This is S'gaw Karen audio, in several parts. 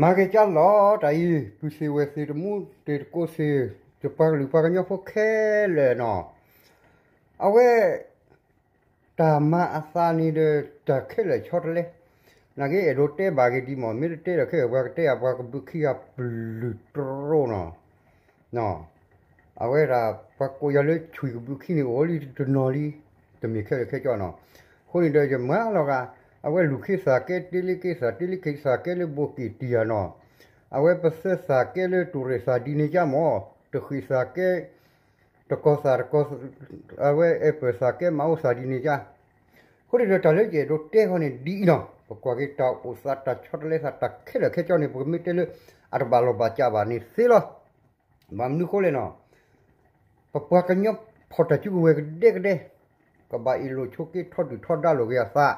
မၤက့ၤကၢ်လီၤ တၢ်အံၤ ပုၢ်သ့ၣ်ဝဲၢ်သ့ၣ်တမူသ့ၣ်တကိးသ့ၣ် ယပှၤကလုာ်ပှၤကညီဖိခဲလၢာ်နီၤ, အဝဲ တၢ်မၤအသးန့ၣ်ဒီး တၢ်ခဲလၢာ်ဆီတလဲ, နာ်က့အဲၣ်ဒိးတဲဘၣ်က့ၤဒ်မီၢ် မ့ၢ်တတဲဒီးခဲအံၤ ပှၤကတဲယၤ ပှၤကဘုးခံဂၤပလုၢ်တရိနီၤ အဝဲဒၣ် ပှၤကိးယၤလၢဆွံၣ်ကဘုးခံန့ၣ် အိၣ်လံတနီၤလံ, တမ့ၢ်ခဲလၢာ်ခဲကၠီနီၤ. အဃိန့ၣ်ဒီး ယမၤလီၤဂာ် အဝဲလူၢ်ခ့သၣ်ကဲ တ့လ့က့သၣ် တ့လ့က့သၣ်ကဲလၢဘိးက့ၣ်တံၢ်ယၤနီၤ, အဝဲပသၢသၣ်ကဲလၢတူၢ်ရဲၣ်သၣ်ဒ်န့ၣ်ကၠၢ်မီၢ်, တဃ့ၢ်သၣ်ကဲ တကီၢ်သၣ် တကီၢ် အဝဲအဲၣ်ပၢၢ်သၣ်ကဲမၤအိၣ်သၣ်ဒ်န့ၣ်ကၠၢ်. အဃိန့ၣ်ဒီး တၢ်လၢယအဲၣ်ဒိးတဲဃီန့ၣ်ဒ်အံၤနီၤ, ပကွၢ်က့ၤတၢ်အိၣ်သးတၢ်ဆီတလဲသး တၢ်ခဲလၢာ်ခဲကၠီန့ၣ် ပကမ့ၢ်တဲလၢ အတဘၣ်လီၢ်ဘၣ်စးဘၣ်န့ၣ်သ့လီၤ. ဘၣ်မနုၤဃိလဲၣ်နီၤ, ပပှၤကညီဖီၣ်တၢ်စုကဝဲၤကဒဲကဒဲ, ကဘၣ်အ့ၣ်လိာ်ဆိးက့ထီဒုၣ်ထီဒါလိာ်က့ၤအသး,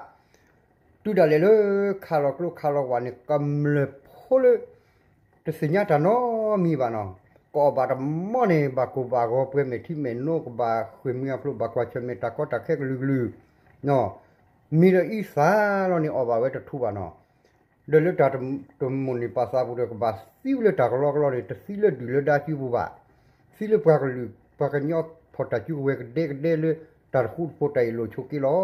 တုၤဒၣ်လဲာ်လၢခးလီၤကျိခးလီၤဝးန့ၣ် ကမျၢၢ်ဖိလၢ တသ့ၣ်ညါတၢ်နီတမံၤဘၣ်နီၤ, ကအီၣ်ဘၣ်တမီၢ်န့ၣ် ဘၣ်ကိၢ်ဘၣ်ဂီၤ ပှဲၤမဲာ်ထံမဲာ်နိ ကဘၣ်ဃ့ၢ်မှံဟးဖျိး ဘၣ်ကွၢ်ဆၢၣ်မဲာ်တၢ်ကီတၢ်ခဲကလုာ်ကလုာ်, မ့ၢ်ဒီးအံသၣ်လီၤန့ၣ် အီၣ်ဘၣ်ဝဲတထူၣ်ဘၣ်နီၤ. ဒီးလၢတၢ်တမိၣ်န့ၢ်ပာ်သးပူၤဒီး ကဘၣ်သံဝဲလၢတၢ်ကလီကလီန့ၣ် တသံလၢဒုၣ်လၢဒါစုပူၤဘၣ်, သံလၢပှၤကလုာ်ပှၤကညီဖီၣ်တၢ်စုကဝဲၤကဒဲကဒဲလၢ တၢ်တဃူတဖိးတၢ်အ့ၣ်လိာ်ဆိးက့လီၤ.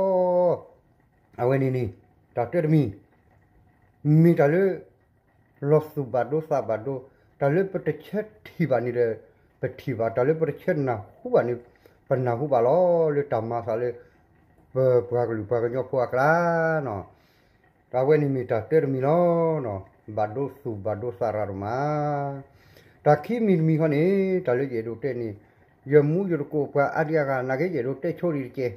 အဝဲန့ၣ်န့ၣ် တၢ်တၢတမံၤ မ့ၢ်တၢ်လၢ လီၤသူၣ်ဘၣ်ဒိသးဘၣ်ဒိ, တၢ်လၢပတဆၢထံၣ်ဘၣ်န့ၣ်ဒီး ပထံၣ်ဘၣ်, တၢ်လၢပတဆၢနၢ်ဟူဘၣ်န့ၣ် ပနၢ်ဟူဘၣ်လီၤ လၢတၢ်မၤသးလၢ ပပှၤကလုာ်ပှၤကညီဖိအကျါနီၤ. တၢ်ဝဲန့ၣ်မ့ၢ်တၢ်တၢတမံၤလီၤ. ဘၣ်ဒိသူၣ်ဘၣ်ဒိသးရၤဒိၣ်မး. တၢ်ခံမံၤတမံၤဃီန့ၣ် တၢ်လၢယအဲၣ်ဒိးတဲန့ၣ် ယမူယတကိးပှၤအါဒံအါဂၤ နာ်က့ယအဲၣ်ဒိးတဲဆိဒံးတက့ၢ်.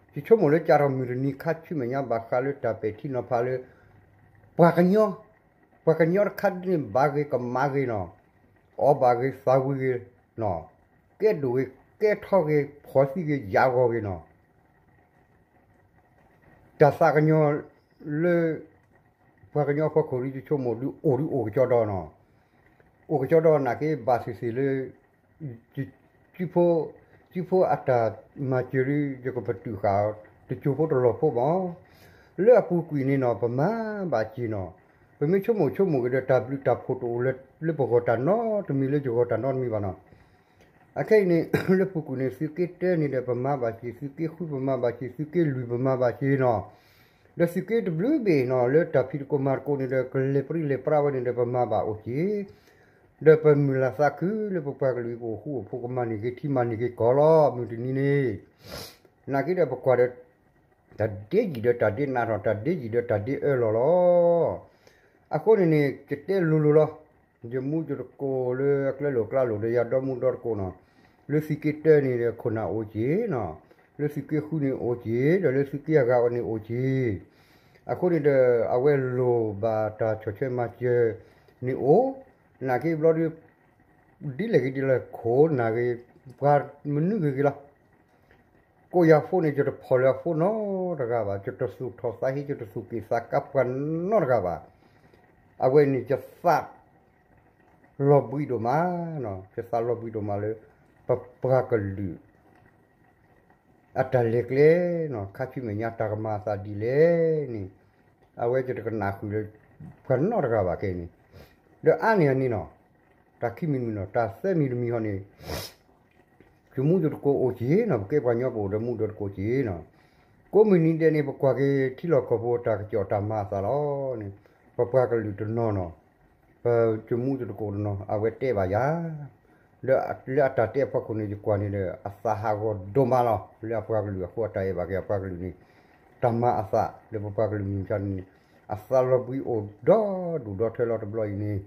ယဆိကမိၣ်လၢကၢ်ထီၣ်မုၢ်တနံၤခါဆူမဲာ်ညါ ဘၣ်ဃးလၢတၢ်ပဲာ်ထံနီၤဖးလၢ ပှၤကညီ ပှၤကညီတခါဒ်န့ၣ် ဘၣ်ဂ့ၤကမၣ်ဂ့ၤနီၤ, အီၣ်ဘၣ်ဂ့ၤသးဝံၤဂ့ၤနီၤ, ကဲဒိၣ်ဂ့ၤကဲထီဂ့ၤ ဖှီၣ်သံဂ့ၤ ယၤဂီၤဂ့ၤနီၤ. တၢ်သးကညီၤလၢ ပှၤကညီအဖီခိၣ်ဒ်ယဆိကမိၣ်ဒုးအိၣ်ဒုးအိၣ်ကကၠီဒီးနီၤ, အိၣ်ကကၠီဒီးနာ်က့ဘၣ်သ့ၣ်သ့ၣ်လၢ စုဖိ စုဖိအတၢ်မၤစၢၤဒုး ယကပတုာ်ဃာ် တစိၢ်ဖိတလီၢ်ဖိမး. လၢအပူၤကွံာ်န့ၣ်နီၤ ပမၤဘၣ်စ့ၢ်နီၤ, ပမ့ၢ်ဆိကမိၣ်ဆိကမိၣ်က့ၤဒီး တၢ်ဘျုးတၢ်ဖှိၣ်တအိၣ်လၢပဂီၢ်တၢ်နီတမံၤ လၢယဂီၢ်တၢ်နီတမံၤဘၣ်နီၤ. အခဲအံၤန့ၣ် လၢပူၤကွံာ်န့ၣ် သုးက့တၢန့ၣ်ဒီး ပမၤဘၣ်စ့ၢ်, သုးက့ဃုပမၤဘၣ်စ့ၢ်, သုးက့လွံၢ်ပမၤဘၣ်စ့ၢ်နီၤ. ဒီးသုးက့တဘျုးဘ့ၣ်နီၤ လၢတၢ်ဖံးသကိးမၤသကိးန့ၣ်ဒီး ကလဲၤပြံလဲၤပြါဝဲန့ၣ်ဒီး ပမၤဘၣ်အိၣ်စ့ၢ်. ဒီးပမုၢ်လၢ်သးခုလၢပပှၤကလုာ်ကအိၣ်ဃူအိၣ်ဖိး ကမၤန့ၢ်က့ၤထံမၤန့ၢ်က့ၤကီၢ်လီၤ မုၢ်တနံၤန့ၣ်. နာ်က့ဒီးပကွၢ်ဒီး တၢ်ဒ့ယံာ်ဒီးတၢ်ဒ့နးထီၣ် တၢ်ဒ့ယံာ်ဒီးတၢ်ဒ့အၢလီၤလီၤ. အဃိန့ၣ်န့ၣ် ယတဲလိၤလိၤလီၤ. ယမူယတကိးလၢအကျဲလိၤကျါလိၤဒီး ယၤဒီမူဒီတကိးနီၤ, လၢသုးက့တၢန့ၣ်ဒီး ခိၣ်နၢ်အိၣ်စ့ၢ်နီၤ, လၢသုးက့ဃုန့ၣ်အိၣ်စ့ၢ်, ဒီးလၢသုးက့အဂၤအီၤန့ၣ်အိၣ်စ့ၢ်. အဃိန့ၣ်ဒီး အဝဲလိၣ်ဘၣ်တၢ်ဆီၣ်ထွဲမၤစၢၤန့ၣ်အိၣ်, နာ်က့ဘျီဒီး ဒ်လဲၣ်ဂ့ၤဒ်လဲၣ် ခိၣ်နၢ်ဂ့ၤ ပှၤမနုၤဂ့ၤဂ့ၤလီၤ. ကိးယၤဖိန့ၣ် ယတဖီၣ်လၢအဖိနီတဂၤဘၣ်, ယတသူၣ်ထီၣ်သးဟ့ ယတသူၣ်က့ၣ်သးကါပှၤနီတဂၤဘၣ်. အဝဲန့ၣ်ယသးလီၤဘှံးဒိၣ်မး, ယသးလီၤဘှံးဒိၣ်မးလၢ ပပှၤကလုာ် အတၢ်လဲၤကျဲနီၤ ခါဆူမဲာ်ညါတၢ်ကမၤအသးဒ်လဲၣ်န့ၣ် အဝဲယတကနၣ်ဃုာ်လၢ ပှၤနီတဂၤဘၣ်ခဲအံၤန့ၣ်. ဒီးအါန့ၢ်အန့ၣ်နီၤ တၢ်ခံမံၤတမံၤနီၤ တၢ်သၢမံၤတမံၤဃီန့ၣ် ယမူယတကိးအိၣ်က့ၤနီၤ ပကဲပှၤကညီပအိၣ်ဒီးမူဒီးတကိးက့ၤနီၤ. ကိးမုၢ်နံၤဒဲးန့ၣ် ပကွၢ်က့ၤထံလီၢ်ကီၢ်ပူၤတၢ်ကစီၣ်တၢ်မၤအသးလီၤန့ၣ် ပပှၤကလုာ်တနီၤနီၤ ပယမူယတကိးတနီၤ အဝဲတဲဘၣ်ယၤ လၢအတၢ်တဲအဖီခိၣ်န့ၣ် ယကွၢ်န့ၣ်ဒီး အသးဟးဂီၤဒိၣ်မးလီၤ. လၢအပှၤကလုာ်အဃိ အတၢ်အဲၣ်ဘၣ်က့ၤအပှၤကလုာ်န့ၣ် တၢ်မၤအသးလၢပပှၤကလုာ်မုၢ်မဆါန့ၣ် အသးလီၤဘှံးအိၣ်ဒီဒူၣ်ဒီထၢလီၤတဘျီအံၤန့ၣ်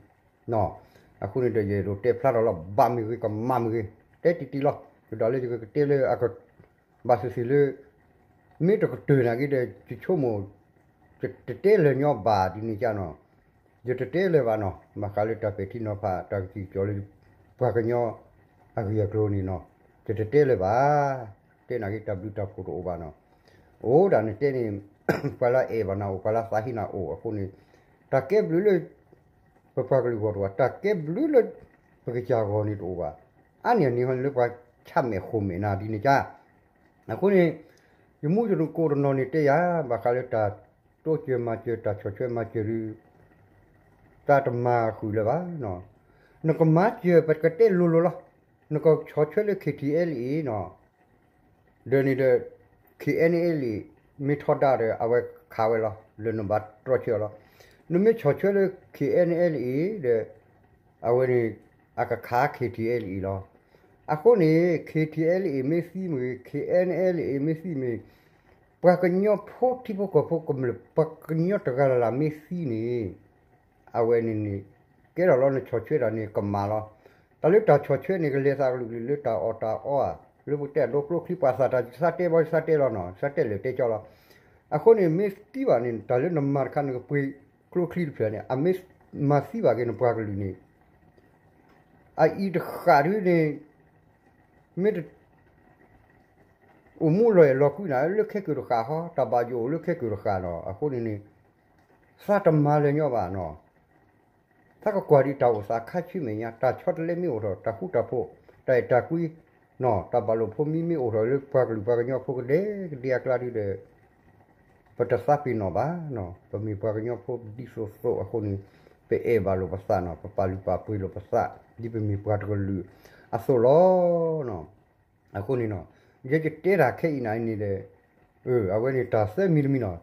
အဃိန့ၣ်ဒီး ယအဲၣ်ဒိးတဲဖျါထီၣ်လီၤ ဘၣ်မ့ၢ်ဂ့ၤ ကမၣ်မ့ၢ်ဂ့ၤ တဲတံၢ်တံၢ်လီၤ. ယဒၣ်လၢယကတဲလၢအက ဘၣ်သ့ၣ်သ့ၣ်လၢ မ့ၢ်တကတၢၢ်နာ်က့ဒီး ယဆိကမိၣ် ယတတဲလၢၤညီဘၣ်ဒ်န့ၣ်ကနီၤ. ယတတဲလၢၤဘၣ်နီၤ ဘၣ်ဃးလၢတၢ်ပဲာ်ထံနီၤဖး တၢ်ကစံၣ်ကစီၣ်လၢ ပှၤကညီအဂ့ၢ်အကျိၤန့ၣ်နီၤ ယတတဲလၢၤဘၣ်. တဲနာ်က့တၢ်ဘျုးတၢ်ဖှိၣ်တအိၣ်ဘၣ်နီၤ. အိၣ်ဒၣ်နတဲန့ၣ် ပှၤလၢအအဲၣ်ဘၣ်နၤအိၣ် ပှၤလၢသးဟ့နၤအိၣ်အဃိန့ၣ် တၢ်ကဲဘျုးလၢ ပပှၤကလုာ်ဂီၢ်တအိၣ်ဘၣ် တၢ်ကဲဘျုးလၢ ပကစၢ်ဂီၢ်န့ၣ်တအိၣ်ဘၣ်. အါန့ၢ်အန့ၣ်ဃီန့ၣ်လၢပှၤဆၣ်မဲာ်ဃိၣ်မဲာ်နၤဒ်န့ၣ်ကါ. အဃိန့ၣ် ယမူယတကိးတနီၤန့ၣ်တဲယၤ ဘၣ်ဃးလၢတၢ်တိစၢၤမၤစၢၤ တၢ်ဆီၣ်ထွဲမၤစၢၤဒုး ပတမၤဃုာ်လၢၤဘၣ်နီၤ. နကမၤစၢၤပကတဲလိၤလိၤလီၤ. နကဆီၣ်ထွဲလၢ K T L A နီၤ, ဒီးန့ၣ်ဒီး K N L A မ့ၢ်ထီဒါဒီး အဝဲခးဝဲလီၤ, လၢနဘၣ်တြီဆၢအီၤလီၤ. နမ့ၢ်ဆီၣ်ထွဲလၢ K N L A ဒီး အဝဲန့ၣ် အကခး K T L A လီၤ. အဃိန့ၣ် K T L A မ့ၢ်သံမ့ၢ်ဂ့ၤ K N L A မ့ၢ်သံမ့ၢ်ဂ့ၤ, ပှၤကညီဖိထံဖိကီၢ်ဖိကမျၢၢ် ပှၤကညီတဂၤလၢ်လၢ်မ့ၢ်သံန့ၣ် အဝဲန့ၣ်န့ၣ် ကဲထီၣ်လီၤနဆီၣ်ထွဲတၢ်န့ၣ်ကမၣ်လီၤ. တၢ်လၢတၢ်ဆီၣ်ထွဲန့ၣ် ကလဲၤသးကလုာ်ကလုာ်လၢတၢ်အီၣ်တၢ်အီဧါ, လၢပကတဲအဒိကျိချံ ပှၤသးတၢ်သးတဲဘၣ်သးတဲလီၤနီၤ, သးတဲလၢာ်တဲကၠီလီၤ. အဃိန့ၣ် မ့ၢ်သံဘၣ်န့ၣ် တၢ်လၢနမၤတခါ နကပှ့ၤကျိချံတဖျၢၣ်န့ၣ် အမ့ၢ်မၤသံဘၣ်က့ၤနပှၤကလုာ်န့ၣ် အအံၤတဃၣ်ဒုန့ၣ် မ့ၢ်တ အိၣ်မူလီၤအဲၣ်လီၤကွံနၤ လၢခဲကိာ်တဃၣ်ဃီ, တၢ်ဘၣ်ယိၣ်အိၣ်လၢခဲကိာ်တဃၣ်နီၤ. အဃိန့ၣ်န့ၣ် သးတမၤလၢၤညီဘၣ်နီၤ. သးကကွၢ်ဒံးတၢ်အိၣ်သးခါဆူမဲာ်ညါ, တၢ်ဆီတလဲမ့ၢ်အိၣ်ထီၣ်, တၢ်ဃူတၢ်ဖိး, တၢ်အဲၣ်တၢ်ကွံနီၤ, တၢ်ဘၣ်လိာ်ဖိမံမ့ၢ်အိၣ်ထီၣ်လၢပှၤကလုာ်ပှၤကညီဖိကဒဲကဒဲအကျါဒုဒီး ပတသးပ့ၤနီၣ်ဘၣ်နီၤ. ပမ့ၢ်ပှၤကညီဖိဒ်သိးသိးအဃိန့ၣ် ပအဲၣ်ဘၣ်လိာ်ပသးနီၤ, ပပာ်လုၢ်ပာ်ပှ့ၤလိာ်ပသး ဒ်ပမ့ၢ်ပှၤတကလုာ်အသိးလီၤ. အဃိန့ၣ်နီၤ, ယဲယတဲတၢ်ခဲအံၤနၤန့ၣ်ဒီး အဝဲန့ၣ်တၢ်သၢမံၤတမံၤနီၤ,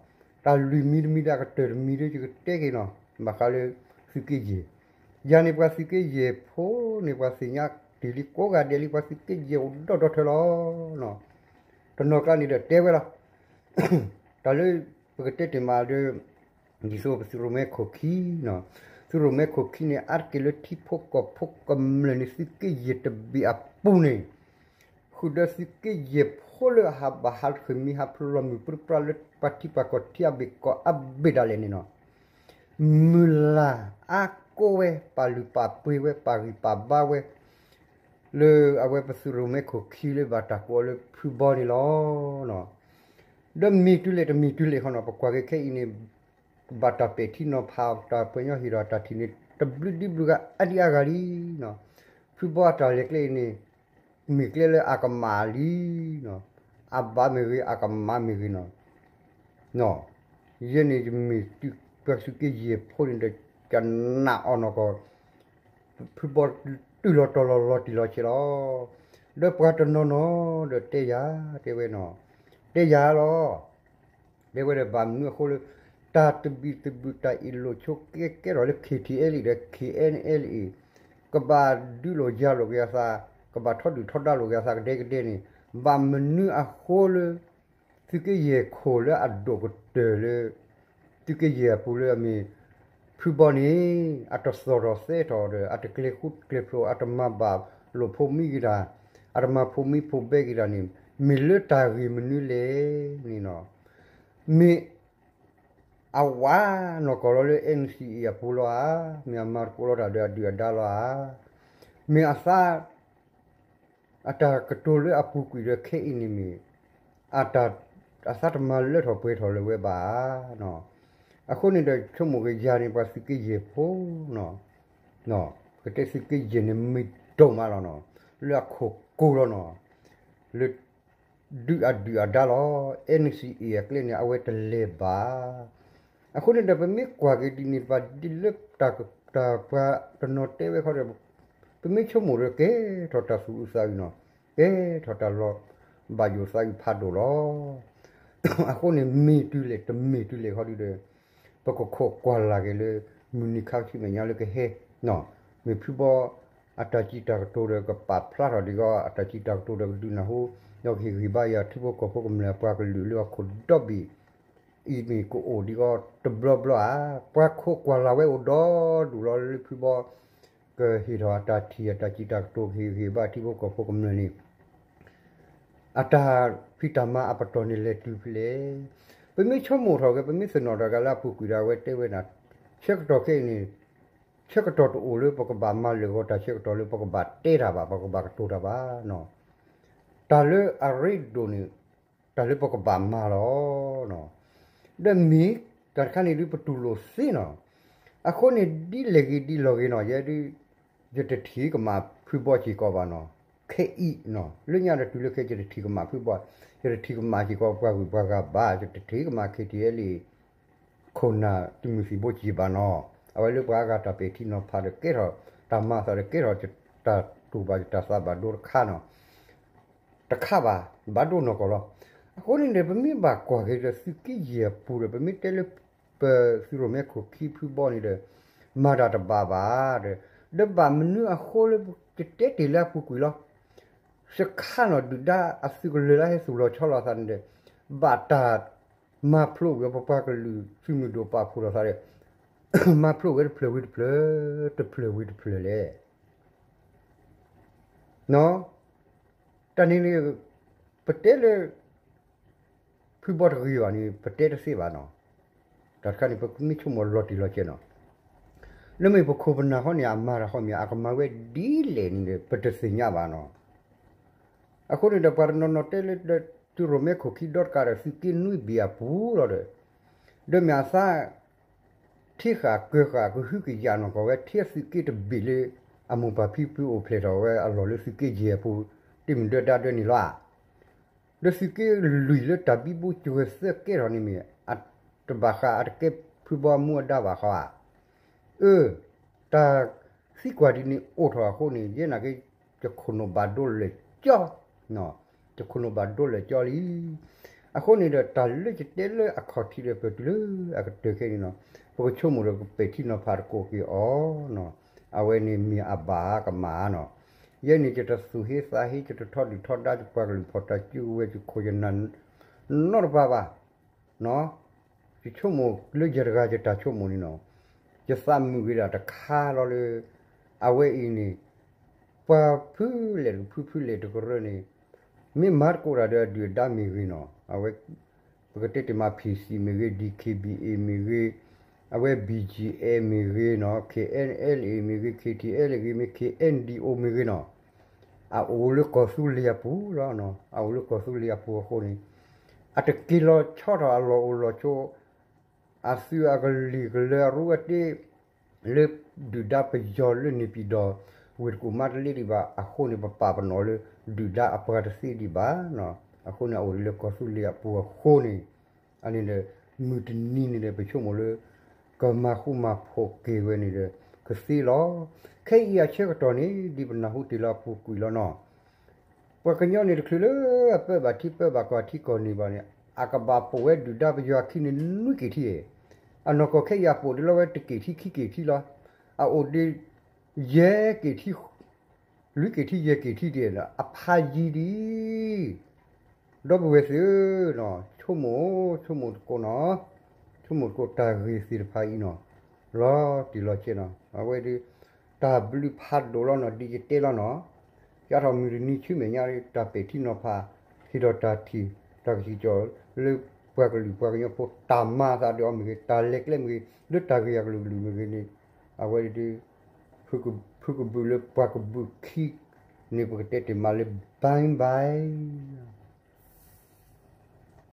တၢ်လွံၢ်မံၤတမံၤဒီးအကတၢၢ်တမံၤဒီးယကတဲက့ၤနီၤ, ဘၣ်ဃးလၢသုးက့ယဲၢ်, ယၤန့ၣ်ပှၤသုးက့ယဲၢ်ဖိန့ၣ် ပှၤသ့ၣ်ညါတ့ၢ်လံကိးဂၤဒဲးလံ, ပှၤသုးက့ယဲၢ်အိၣ်ဒီးဒီထၢလီၤ. တနီၤကျါန့ၣ်ဒီးတဲဝဲလီၤ. တၢ်လၢပကတဲတ့ၢ်မးဒီး ဒ်သိးပသုးရိၣ်မဲခိၣ်ခံနီၤ, သုးရိၣ်မဲခိၣ်ခံန့ၣ် အါတက့ၢ်လၢထံဖိကီၢ်ဖိကမျၢၢ်န့ၣ် သုးက့ယဲၢ်တဘ့ၣ်အပူၤန့ၣ် ဃုာ်ဒီးသုးက့ယဲၢ်ဖိလၢအဟးဘၣ်ဟးဃ့ၢ်မှံဟးဖျိးလီၤမုၢ်ပြံပြါလၢပှၤထံပှၤကီၢ်ထံအဘ့ၣ်ကီၢ်အဘ့ၣ်ဒၣ်လဲာ်န့ၣ်နီၤ, မုၢ်လၢ်အါကိးဝဲ ပာ်လုၢ်ပာ်ပှ့ၤဝဲ ပာ်ဂံၢ်ပာ်ဘါဝဲ လၢအဝဲပသုးရိၣ်မဲခိၣ်ခံလၢဘၣ်တၢ်ကိးအီၤလၢဖုဘီန့ၣ်လီၤ. ဒီးမ့ၢ်တုၤလဲၣ်တမ့ၢ်တုၤလဲၣ်ဃီနီၤ, ပကွၢ်က့ၤခဲအံၤန့ၣ် ဘၣ်တၢ်ပဲာ်ထံနီၤဖး တၢ်ပှဲၤညီဟ့ၣ်ဒီးတၢ်ထံၣ်န့ၣ် တဘျုးဒ်ဘျုးဂၤအါဒံအါဂၤလံနီၤ. ဖုဘီအတၢ်လဲၤကျဲအံၤန့ၣ် မ့ၢ်ကျဲလၢအကမၣ်လံနီၤ, အဘၣ်မ့ၢ်ဂ့ၤ အကမၣ်မ့ၢ်ဂ့ၤနီၤ ယဲန့ၣ်ယမ့ၢ်တုၤပှၤသုးက့ယဲၢ်ဖိန့ၣ်ဒီး ကနၣ်အီၤနီၢ်ကီၢ် ဖုဘီတုၤလီၤတီၤလီၤလီၤတံၢ်လီၤဆဲးလီၤ. ဒီးပှၤတနီၤနီၤဒီးတဲယၤ တဲဝဲနီၤ, တဲယၤလီၤ. တဲဝဲဒီးဘၣ်မနုၤအဃိလၢ တၢ်တဘံၣ်တဘုၣ်တၢ်အ့ၣ်လိာ်ဆိးက့ကဲထီၣ်လၢ K T L A ဒီး K N L A ကဘၣ်ဒုးလိာ်ယၤလိာ်က့ၤအသး, ကဘၣ်ထီဒုၣ်ထီဒါလိာ်က့ၤအသးကဒဲကဒဲန့ၣ် ဘၣ်မနုၤအဃိလၢ သုးက့ယဲၢ်ခိၣ်လၢအဒိၣ်ကတၢၢ်လၢ သုးက့ယဲၢ်အပူၤလၢအမ့ၢ် ဖုဘီန့ၣ် အတသီၣ်ထီၣ်သဲထီၣ်ဒီး အတကျဲၤဃူကျဲၤဖိး အတမၤဘၣ်လိာ်ဖိးမံက့ၤတၢ်, အတမၤဖိးမံဖိးဘဲက့ၤတၢ်န့ၣ် မ့ၢ်လၢတၢ်ဂ့ၢ်မနုၤလဲၣ်န့ၣ်နီၤ. မ့ၢ်အဝၤနီၢ်ကီၢ်လီၤလၢ N C A အပူၤလီၤဧါ, မ့ၢ်အမၤသကိးလီၤတၢ်ဒီးအဒုၣ်အဒါလီၤဧါ, မ့ၢ်အသး အတၢ်ကတိၤလၢအပူၤကွံာ်ဒီးခဲအံၤန့ၣ်မ့ၢ် အတၢ် အသးတမၤလၢထီၣ်ပှဲၤထီၣ်လၢၤဝဲဘၣ်ဧါ. အဃိန့ၣ်ဒီးဆိကမိၣ်က့ၤယၤန့ၣ် ပှၤသုးက့ယဲၢ်ဖိနီၤ, ပကတဲသုးက့ယဲၢ်န့ၣ်မ့ၢ်ဒိၣ်မးလီၤနီၤ, လၢအခိၣ်ကိၤလီၤနီၤ, လၢ ဒုးအဒုၣ်အဒါလီၤ. N C A အကျဲန့ၣ် အဝဲတလဲၤဘၣ်. အဃိန့ၣ်ဒီး ပမ့ၢ်ကွၢ်က့ၤဒ်န့ၣ်တဖၣ် ဒ်လၢတၢ်ပှၤတနီၤတဲဝဲခီဒီး ပမ့ၢ်ဆိကမိၣ်ဒီးကဲထီၣ်တၢ်သူၣ်အုးသးအုးနီၤ, ကဲထီၣ်တၢ်လီၤဘၣ်ယိၣ်သးအုးဖးဒိၣ်လီၤ. အဃိန့ၣ် မ့ၢ်တုၤလဲၣ်တမ့ၢ်တုၤလဲၣ်ခီဒုဒီး ပကခိးကွၢ်လၢ်က့ၤလၢ မုၢ်နံၤခါဆူမဲာ်ညါလၢကဟဲ, မ့ၢ်ဖုဘီ အတၢ်စံးတၢ်ကတိၤဒီးကပာ်ဖျါထီၣ်ဒံးဂီၢ် အတၢ်စံးတၢ်ကတိၤဒီးကဒုးနၢ်ဟူ, ဒီးကဟ့ၣ်ဂံၢ်ဘါယၤထံဖိကီၢ်ဖိကမျၢၢ်အပှၤကလုာ်လၢအခိၣ်ဒီဘ့ၣ် အံၤမ့ၢ်ကအိၣ်ဒံးဂီၢ်တဘျီဘျီဧါ. ပှၤခိးကွၢ်လၢ်ဝဲအိၣ်ဒီဒူၣ်လီၤလၢဖုဘီ ကဟ့ၣ်ထီၣ်အတၢ်ထံၣ်အတၢ်စံးတၢ်ကတိၤ ကဟ့ၣ်ဂံၢ်ဘါထံဖိကီၢ်ဖိကမျၢၢ်န့ၣ် အတၢ်ဖံးတၢ်မၤအပတီၢ်န့ၣ်လဲၤတုၤဖဲလဲၣ်. ပမ့ၢ်ဆိကမိၣ်ထီၣ်က့ၤ ပမ့ၢ်သ့ၣ်နီၣ်ထီၣ်က့ၤလၢအပူၤကွံာ်ဒီးအဝဲတဲဝဲဒၣ် ဆၢကတီၢ်ခဲအံၤန့ၣ် ဆၢကတီၢ်တအိၣ်လၢပကဘၣ်မၤလၢာ်ဂီၤတၢ်ဆၢကတီၢ်လၢပကဘၣ်တဲတၢ်ဘၣ် ပကဘၣ်ကတိၤတၢ်ဘၣ်နီၤ. တၢ်လၢအရ့ဒိၣ်န့ၣ် တၢ်လၢပကဘၣ်မၤလီၤ. ဒီးမ့ၢ်တၢ်တခါန့ၣ်ဒုးပတူၢ်လိာ်သ့နီၤ. အဃိန့ၣ်ဒ်လဲၣ်ဂ့ၤဒ်လဲၣ်ဂ့ၤနီၤ ယဲဒုး ယတထံၣ်ကမၣ်ဖုဘီစ့ၢ်ကီးဘၣ်နီၤ. ခဲအံၤနီၤ လၢညါဒီးတုၤလၢခဲ ယတထံၣ်ကမၣ်ဖုဘီ, ယတထံၣ်ကမၣ်စ့ၢ်ကီးပှၤဂုၤပှၤဂၤဘၣ်, ယတထံၣ်ကမၣ် K T L A ခိၣ်နၢ်တမုၢ်သံၣ်ဘိစံးဘၣ်နီၤ. အဝဲလၢပှၤအါဂၤတၢ်ပဲာ်ထံနီၤဖးဒီးကဲထီၣ်တၢ်မၤအသးဒီးကဲထီၣ်တၢ်တူၢ်ဘၣ်တၢ်သးဘၣ်ဒိတခါနီၤ တခါဘၣ် ဘၣ်ဒိနီၢ်ကီၢ်လီၤ. အဃိန့ၣ်ဒီး ပမ့ၢ်ဘၣ်ကွၢ်က့ၤဒီးသုးက့ယဲၢ်အပူၤဒီး ပမ့ၢ်တဲလၢ ပသုးရိၣ်မဲခိၣ်ခံဖုဘီန့ၣ်ဒီး မၤတၢ်တဘၣ်ဘၣ်ဒီး ဒီးဘၣ်မနုၤအဃိလၢ ယတဲတ့ၢ်လၢအပူၤကွံာ်လီၤ. စခါနီၤ ဒုၣ်ဒါအသုးကလၢၤလၢဟဲသူၣ်လီၤဆီလီၤအသးန့ၣ်ဒီး ဘၣ်တၢ်မၤဖျိးဝံၤ ပပှၤကလုာ်သုးမုၢ်ဒိၣ်ပာ်ဖှိၣ်ထီၣ်သးဒီး မၤဖျိးဝဲတဖျၢၣ်ဝံၤတဖျၢၣ် တဖျၢၣ်ဝံၤတဖျၢၣ်လဲၣ် တၢ်န့ၣ်န့ၣ် ပတဲလၢ ဖုဘီတဂ့ၤဘၣ်န့ၣ် ပတဲတသ့ဘၣ်နီၤ. တၢ်တခါန့ၣ် ပမ့ၢ်ဆိကမိၣ်လီၤတံၢ်လီၤဆဲးနီၤ. လၢမ့ၢ်ပခိၣ်ပနၢ်ဃီန့ၣ် အမၤတၢ်ဃီမ့ၢ် အကမၤဝဲဒ်လဲၣ်န့ၣ်ဒီး ပတသ့ၣ်ညါဘၣ်နီၤ. အဃိန့ၣ်ဒီး ပှၤတနီၤနီၤတဲလၢ သုးရိၣ်မဲခိၣ်ခံဒီတကးဒီး သုးက့နွံဘ့ၣ်အပူၤလီၤဒီး ဒီးမ့ၢ်အသး ထံဃာ်ကၢဃာ်ကဟုကယာ်နီၢ်ကီၢ်ဝဲ ထံသုးက့တဘ့ၣ်လၢ အမိၢ်ပၢ်ဖံဖုအိၣ်ဖျဲၣ်ထီၣ်ဝဲအလီၢ်လၢသုးက့ယဲၢ်အပူၤ တမ့ၢ်ဒၢဒါဒၢန့ၣ်လီၤ. ဒီးသုးက့လွံၢ်လၢတၢ်ဘံဘူစှၤသၢကဲထီၣ်န့ၣ်မ့ၢ် တဘၣ်ဃးအတကဲဖုဘီအမူအဒါဘၣ်ဃီဧါ. အၢ တၢ်သံကွၢ်ဒ်န့ၣ်အိၣ်ထီၣ်အဃိန့ၣ် ယဲနာ်က့ ယခိၣ်နူာ်ဘၣ်ဒိလၢာ်ကၠီ ယခိၣ်နူာ်ဘၣ်ဒိလၢာ်ကၠီလံ. အဃိန့ၣ်ဒီး တၢ်လၢယတဲလၢအခီၣ်ထံးဒီး ပတုၤလၢအကတၢၢ်ခဲအံၤန့ၣ်နီၤ ပကဆိကမိၣ်ဒီးကပဲာ်ထံနီၤဖးတကိးက့ၤအီၤနီၤ. အဝဲန့ၣ်မ့ၢ်အဘၣ်ကမၣ်နီၤ. ယဲန့ၣ် ယတသူၣ်ဟ့သးဟ့ ယတထီဒုၣ်ထီဒါ ယပှၤကလုာ်ဖီၣ်တၢ်စုကဝဲၤ ယခိၣ်ယနၢ် နီတပၤဘၣ် ယဆိကမိၣ်လၢယတဂၤယတၢ်ဆိကမိၣ်န့ၣ်နီၤ, ယသးမုာ်ဂ့ၤဒၣ်တခါလီၤလၢ အဝဲအံၤန့ၣ် ပှၤဖုလဲၣ်တကဖု ဖုလဲၣ်တကရၢန့ၣ် မ့ၢ်မၤသကိးတၢ်ဒီးအဒုၣ်အဒါမ့ၢ်ဂ့ၤနီၤ, အဝဲ ပကတဲတ့ၢ်မး ဖံၣ်စံၣ် မ့ၢ်ဂ့ၤ, ဒံၣ်ခ့ၣ်ဘံၣ်အ့ၣ် မ့ၢ်ဂ့ၤ, အဝဲ ဘံၣ်ကၠံၣ်အဲၣ် မ့ၢ်ဂ့ၤနီၤ, ခ့ၣ်အဲၣ်အ့ၣ် မ့ၢ်ဂ့ၤ, ခ့ၣ်ထံၣ်အဲၣ် မ့ၢ်ဂ့ၤ, ခ့ၣ်အဲၣ်ဒံၣ်အိၣ် မ့ၢ်ဂ့ၤနီၤ အအိၣ်လၢကီၢ်သူလ့ၤအပူၤလီၤ. အအိၣ်လၢကီၢ်သူလ့ၤအပူၤအဃိန့ၣ် အတက့ၤလီၤဆီထီၣ်အလီၢ်အိၣ်လီၢ်ဆိး အသုးအကလံၤကလၢၤအရူအတ့ လၢဒုၣ်ဒါပယီၤလၢန့ၣ်ပံၤဒီး ဝ့ၢ်တကူၣ်မါတလ့ဒံးဘၣ် အဃိန့ၣ် ပပာ်ပနီၣ်လၢ ဒုၣ်ဒါအပှၤတသ့ဒံးဘၣ်. အဃိန့ၣ် အအိၣ်လၢကီၢ်သူလ့ၤအပူၤအဃိန့ၣ် အန့ၣ်ဒီး မုၢ်တနံၤန့ၣ်ဒီး ပဆိကမိၣ်လၢ ကမၤဃူမၤဖိးက့ၤဝဲန့ၣ်ဒီး ကသ့လီၤ. ခဲအံၤအဆၢကတီၢ်န့ၣ် ဒ်ပနၢ်ဟူတ့ၢ်လၢအပူၤကွံာ်လီၤနီၤ. ပှၤကညီန့ၣ်တချုးလၢအပၢဘၣ်ထံပၢဘၣ်ကီၢ်ထံကီၢ်န့ၣ်ဘၣ်န့ၣ် အကဘၣ်ပိာ်ဝဲဒုၣ်ဒါပယီၤအခံန့ၣ်နွံက့ၤထံ, အနီၢ်ကီၢ်ခဲအံၤအပိာ်ဒံးလီၤဝဲတက့ၤထံခံက့ၤထံလီၤ. အအိၣ်ဒံး ယဲၢ်က့ၤထံ လွံၢ်က့ၤထံယဲၢ်က့ၤထံဒံး အဖးယံၤဒံး ဒီပုၢ်ဝဲၢ်သ့ၣ်ဧၢ, ဆိကမိၣ် ဆိကမိၣ်တကိးနီၤ, ဆိကမိၣ်တကိးတၢ်ဂ့ၢ်သ့ၣ်တဖၣ်အံၤနီၤ, လီၤတံၢ်လီၤဆဲးနီၤ, အဝဲဒၣ် တၢ်ဘျုးဖးဒိၣ်လီၤနီၤ, ဒ်ယတဲလီၤနီၤ, ကၢ်ထီၣ်မုၢ်တနံၤဆူမဲာ်ညါ တၢ်ပဲာ်ထံနီၤဖး ဟ့ၣ်ဒီးတၢ်ထံၣ် တၢ်ကစီၣ် လၢပှၤကလုာ်ပှၤကညီဖိ တၢ်မၤအသးဒီးအီၤမ့ၢ်ဂ့ၤ, တၢ်လဲၤကျဲမ့ၢ်ဂ့ၤ, လၢတၢ်ဂ့ၢ်အကလုာ်ကလုာ်မ့ၢ်ဂ့ၤန့ၣ် အဝဲဒၣ် ဖုကဘုးလၢပှၤကဘုးခံန့ၣ် ပကတဲတ့ၢ်မးလၢ bye bye